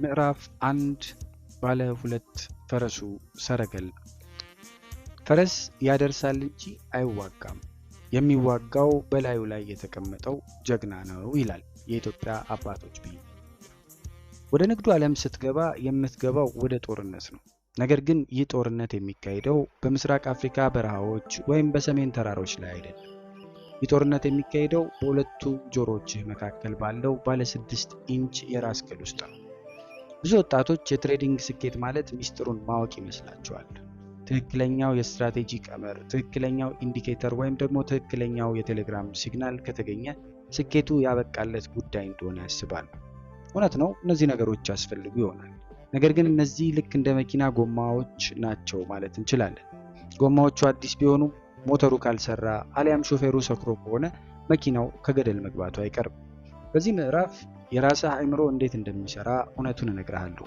ምዕራፍ 1 ባለ ሁለት ፈረሱ ሰረገላ። ፈረስ ያደርሳል እንጂ አይዋጋም፣ የሚዋጋው በላዩ ላይ የተቀመጠው ጀግና ነው ይላል የኢትዮጵያ አባቶች ብሂል። ወደ ንግዱ ዓለም ስትገባ የምትገባው ወደ ጦርነት ነው። ነገር ግን ይህ ጦርነት የሚካሄደው በምስራቅ አፍሪካ በረሃዎች ወይም በሰሜን ተራሮች ላይ አይደለም። ይህ ጦርነት የሚካሄደው በሁለቱ ጆሮዎችህ መካከል ባለው ባለ 6 ኢንች የራስ ቅል ውስጥ ነው። ብዙ ወጣቶች የ trading ስኬት ማለት ሚስጥሩን ማወቅ ይመስላቸዋል። ትክክለኛው የስትራቴጂ ቀመር፣ ትክክለኛው indicator ወይም ደግሞ ትክክለኛው የቴሌግራም signal ከተገኘ ስኬቱ ያበቃለት ጉዳይ እንደሆነ ያስባሉ። እውነት ነው፣ እነዚህ ነገሮች ያስፈልጉ ይሆናል። ነገር ግን እነዚህ ልክ እንደ መኪና ጎማዎች ናቸው ማለት እንችላለን። ጎማዎቹ አዲስ ቢሆኑ ሞተሩ ካልሰራ አሊያም ሾፌሩ ሰክሮ ከሆነ መኪናው ከገደል መግባቱ አይቀርም። በዚህ ምዕራፍ የራስህ አእምሮ እንዴት እንደሚሰራ እውነቱን እነግርሃለሁ።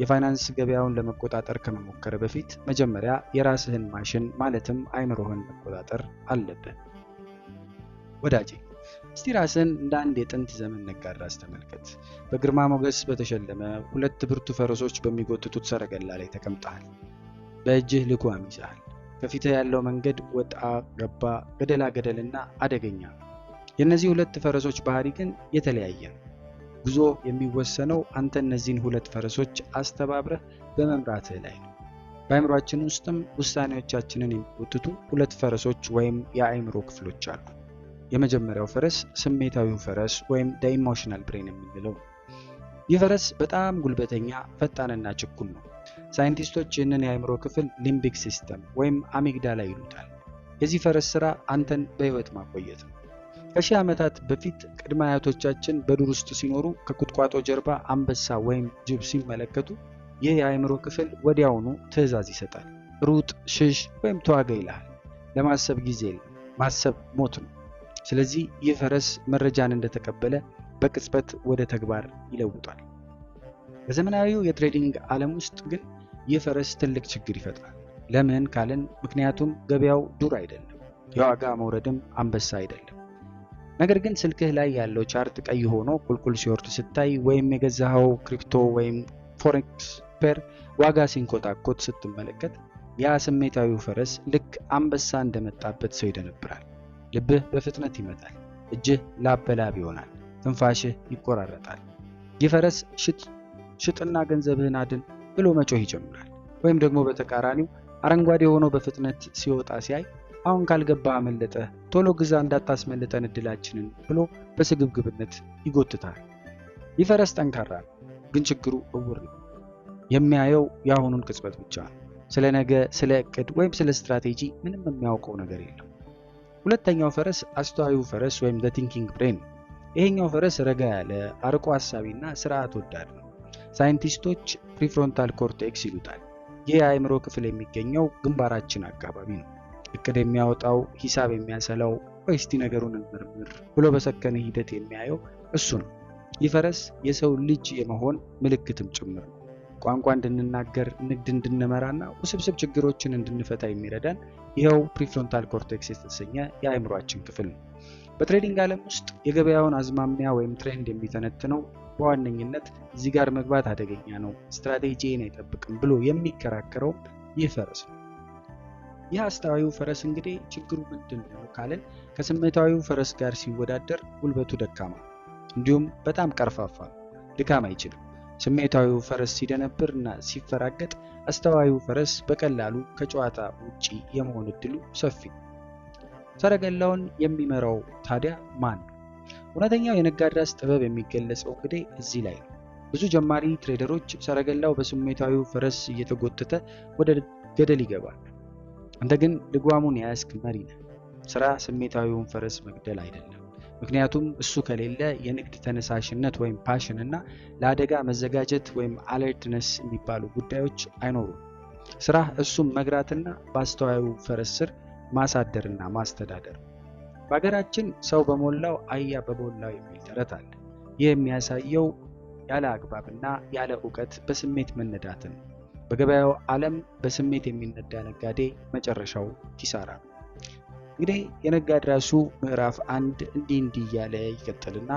የፋይናንስ ገበያውን ለመቆጣጠር ከመሞከር በፊት መጀመሪያ የራስህን ማሽን ማለትም አእምሮህን መቆጣጠር አለብህ። ወዳጄ፣ እስቲ ራስህን እንደ አንድ የጥንት ዘመን ነጋድራስ ተመልከት። በግርማ ሞገስ በተሸለመ ሁለት ብርቱ ፈረሶች በሚጎትቱት ሰረገላ ላይ ተቀምጠሃል። በእጅህ ልጓም ይዘሃል። ከፊትህ ያለው መንገድ ወጣ ገባ፣ ገደላ ገደልና አደገኛ ነው። የእነዚህ ሁለት ፈረሶች ባህሪ ግን የተለያየ ነው። ጉዞ የሚወሰነው አንተ እነዚህን ሁለት ፈረሶች አስተባብረህ በመምራትህ ላይ ነው። በአእምሮአችን ውስጥም ውሳኔዎቻችንን የሚጎትቱ ሁለት ፈረሶች ወይም የአእምሮ ክፍሎች አሉ። የመጀመሪያው ፈረስ ስሜታዊው ፈረስ ወይም the emotional brain የምንለው ነው። ይህ ፈረስ በጣም ጉልበተኛ፣ ፈጣንና ችኩል ነው። ሳይንቲስቶች ይህንን የአእምሮ ክፍል limbic system ወይም amygdala ይሉታል። የዚህ ፈረስ ስራ አንተን በህይወት ማቆየት ነው። ከሺህ ዓመታት በፊት ቅድመ አያቶቻችን በዱር ውስጥ ሲኖሩ ከቁጥቋጦ ጀርባ አንበሳ ወይም ጅብ ሲመለከቱ ይህ የአእምሮ ክፍል ወዲያውኑ ትዕዛዝ ይሰጣል። ሩጥ፣ ሽሽ ወይም ተዋጋ ይልሃል። ለማሰብ ጊዜ የለም። ማሰብ ሞት ነው። ስለዚህ ይህ ፈረስ መረጃን እንደተቀበለ በቅጽበት ወደ ተግባር ይለውጣል። በዘመናዊው የ trading ዓለም ውስጥ ግን ይህ ፈረስ ትልቅ ችግር ይፈጥራል። ለምን ካልን ምክንያቱም ገበያው ዱር አይደለም፣ የዋጋ መውረድም አንበሳ አይደለም። ነገር ግን ስልክህ ላይ ያለው chart ቀይ ሆኖ ቁልቁል ሲወርድ ስታይ ወይም የገዛኸው crypto ወይም forex pair ዋጋ ሲንኮታኮት ስትመለከት ያ ስሜታዊው ፈረስ ልክ አንበሳ እንደመጣበት ሰው ይደነብራል። ልብህ በፍጥነት ይመታል፣ እጅህ ላብ በላብ ይሆናል፣ ትንፋሽህ ይቆራረጣል። ይህ ፈረስ ሽጥና ገንዘብህን አድን ብሎ መጮህ ይጀምራል። ወይም ደግሞ በተቃራኒው አረንጓዴ ሆኖ በፍጥነት ሲወጣ ሲያይ አሁን ካልገባ አመለጠህ፣ ቶሎ ግዛ እንዳታስመልጠን እድላችንን ብሎ በስግብግብነት ይጎትታል። ይህ ፈረስ ጠንካራ ነው፣ ግን ችግሩ እውር ነው። የሚያየው የአሁኑን ቅጽበት ብቻ ነው። ስለ ነገ፣ ስለ እቅድ ወይም ስለ ስትራቴጂ ምንም የሚያውቀው ነገር የለም። ሁለተኛው ፈረስ አስተዋዩ ፈረስ ወይም the thinking brain ነው። ይሄኛው ፈረስ ረጋ ያለ፣ አርቆ ሀሳቢና ስርዓት ወዳድ ነው። ሳይንቲስቶች prefrontal cortex ይሉታል። ይህ የአእምሮ ክፍል የሚገኘው ግንባራችን አካባቢ ነው። እቅድ የሚያወጣው፣ ሂሳብ የሚያሰላው፣ ቆይ እስቲ ነገሩን እንመርምር ብሎ በሰከነ ሂደት የሚያየው እሱ ነው። ይህ ፈረስ የሰው ልጅ የመሆን ምልክትም ጭምር ነው። ቋንቋ እንድንናገር፣ ንግድ እንድንመራና ውስብስብ ችግሮችን እንድንፈታ የሚረዳን ይኸው prefrontal cortex የተሰኘ የአእምሯችን ክፍል ነው። በ trading ዓለም ውስጥ የገበያውን አዝማሚያ ወይም trend የሚተነትነው በዋነኝነት እዚህ ጋር መግባት አደገኛ ነው፣ ስትራቴጂን አይጠብቅም ብሎ የሚከራከረው ይህ ፈረስ ነው። ይህ አስተዋዩ ፈረስ እንግዲህ ችግሩ ምንድን ነው ካልን ከስሜታዊው ፈረስ ጋር ሲወዳደር ጉልበቱ ደካማ፣ እንዲሁም በጣም ቀርፋፋ ነው። ድካም አይችልም። ስሜታዊው ፈረስ ሲደነብር እና ሲፈራገጥ፣ አስተዋዩ ፈረስ በቀላሉ ከጨዋታ ውጪ የመሆን እድሉ ሰፊ ነው። ሰረገላውን የሚመራው ታዲያ ማን ነው? እውነተኛው የነጋድራስ ጥበብ የሚገለጸው እንግዲህ እዚህ ላይ ነው። ብዙ ጀማሪ trader ኦች ሰረገላው በስሜታዊው ፈረስ እየተጎተተ ወደ ገደል ይገባል። አንተ ግን ልጓሙን የያዝክ መሪ ነህ። ስራ ስሜታዊውን ፈረስ መግደል አይደለም። ምክንያቱም እሱ ከሌለ የንግድ ተነሳሽነት ወይም passion እና ለአደጋ መዘጋጀት ወይም alertness የሚባሉ ጉዳዮች አይኖሩም። ስራህ እሱም መግራትና በአስተዋዩ ፈረስ ስር ማሳደርና ማስተዳደር። በሀገራችን ሰው በሞላው አህያ በቦላው የሚል ተረት አለ። ይህ የሚያሳየው ያለ አግባብና ያለ እውቀት በስሜት መነዳትን ነው። በገበያው ዓለም በስሜት የሚነዳ ነጋዴ መጨረሻው ኪሳራ ነው። እንግዲህ የነጋድራሱ ምዕራፍ 1 እንዲህ እንዲህ እያለ ይቀጥልና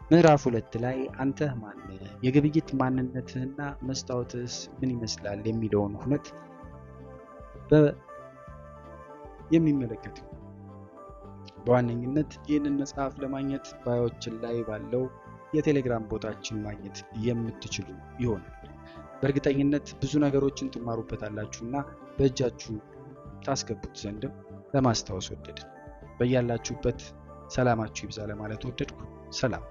ምዕራፍ 2 ላይ አንተ ማነህ፣ የግብይት ማንነትህና መስታወትህስ ምን ይመስላል የሚለውን ሁነት የሚመለከት ነው። በዋነኝነት ይህንን መጽሐፍ ለማግኘት ባዮችን ላይ ባለው የቴሌግራም ቦታችን ማግኘት የምትችሉ ይሆናል። በእርግጠኝነት ብዙ ነገሮችን ትማሩበታላችሁና በእጃችሁ ታስገቡት ዘንድም ለማስታወስ ወደድን። በያላችሁበት ሰላማችሁ ይብዛ ለማለት ወደድኩ። ሰላም።